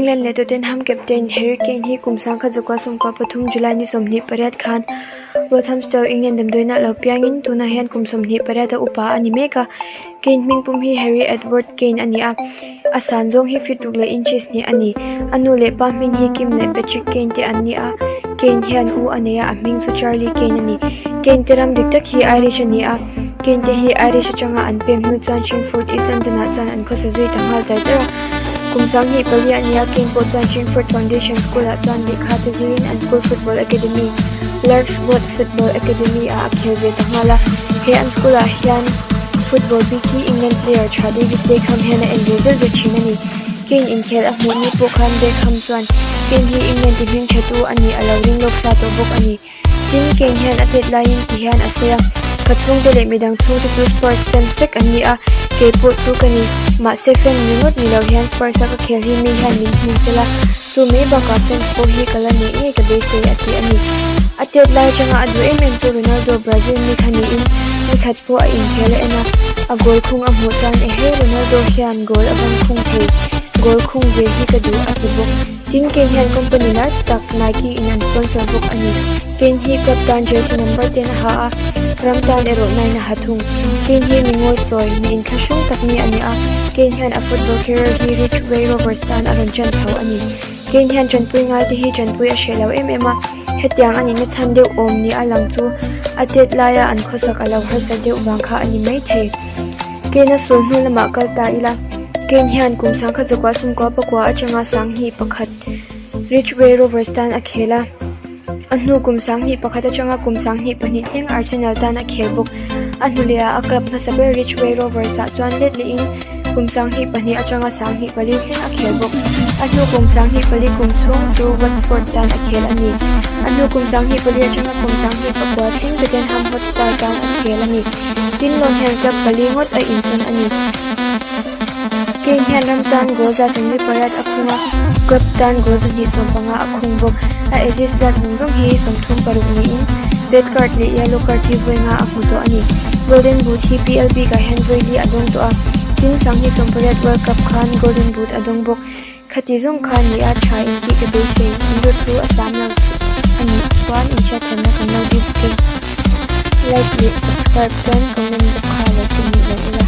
England leh Tottenham captain Harry Kane hi kum 1993 July ni 28 khan Walthamstow, England damdawiinah lo piangin tunah hian kum 28 a upa a ni mek a. Kane hming pum hi Harry Edward Kane a ni a, a san zawng hi feet ruk leh inches hnih a ni. A nu leh pa hming hi Kim leh Patrick Kane te an ni a, Kane hian u a nei a, a hming chu Charlie Kane a ni. Kane te ram dik tak hi Irish a ni a, Kane te hi Irish atanga an pem hnu chuan Chingford, East London ah chuan an khawsa zui ta nghal char char a. Kum 24 a ni a, Kane pawh chuan Chingford Foundation School ah chuan lehkha te zirin an school football academy, Larkswood Football Academy ah a khel ve ta nghal a. He an school ah hian football bik hi England player tha David Beckham hian a en ve zeuh zeuh thin a ni. Kane inkhel a hmuh ni pawh khan Beckham chuan Kane hi England ti hming tha tu a nih a lo ring lawk sa tawh bawk a ni. Tin, Kane hian a tet laiin ti hian a sawi a, Ka chhungte leh midang chhungte chu Spurs fans vek an ni a, kei pawh chu ka ni. Mahse fan ringawt ni lo hian Spurs a ka khel hi mi hian min hmu sela, chu mai bakah fans pawh hi ka la neih ngei ka beisei a ti a ni. A tet lai atanga a duh em em chu Ronaldo Brazil mi kha niin nikhat pawh a inkhel a en a, a goal khung a hmuh chuan Ehei Ronaldo hian goal a van khung thei, goal khung ve hi ka duh a ti bawk. Tin, Kane hian company lar tak Nike in an sponsor bawk a ni. Kane hi club tan jersey number ten a ha a, ram tan erawh nine a ha thung. Kane hi mi ngawichawi, mi inthlahrung tak mi a ni a, Kane hian a football career hi Ridgeway Rovers tan a rawn ṭan chho a ni. Kane hian ṭanpui ngaite hi ṭanpui a hreh lo em em a, hetiang a nihna chhan deuh awm ni a lang chu a tet laia an khawsak a lo harsat deuh vang kha a ni maithei. Kane a sul hnu lamah kal ta ila, Kane hian kum 1994 atanga 21 Ridgeway Rovers tan a khel a, a hnu kum 21 atanga kum 22 thleng Arsenal tan a khel bawk. A hnu lehah a club hmasa ber Ridgeway Rovers ah chuan let lehin kum 22 atanga 24 thleng a khel bawk. A hnu kum 24 kum chhung chu Watford tan a khel a ni. A hnu kum 24 atanga kum 24 thleng Tottenham Hotspur tan a khel a ni. Tin lawn hian club pali ngawt a insawn a ni. Kane hian ram tan goal 78 a khung a, club tan goal 215 a khung bawk. A assist zat zawng zawng hi 36 niin red card leh yellow card hi vawi nga a hmu tawh a ni. Golden Boot hi PL bikah hian vawi li a dawng tawh a, tin 2018 World Cup khan Golden Boot a dawng bawk. Khati zawng kha ni a tha in tih ka beisei, in rawt thu a sam lo a nih chuan inhriatthiamna kan lo dil bawk e. Like leh subscribe chuan comment bawk kha lo ti nih lo ula.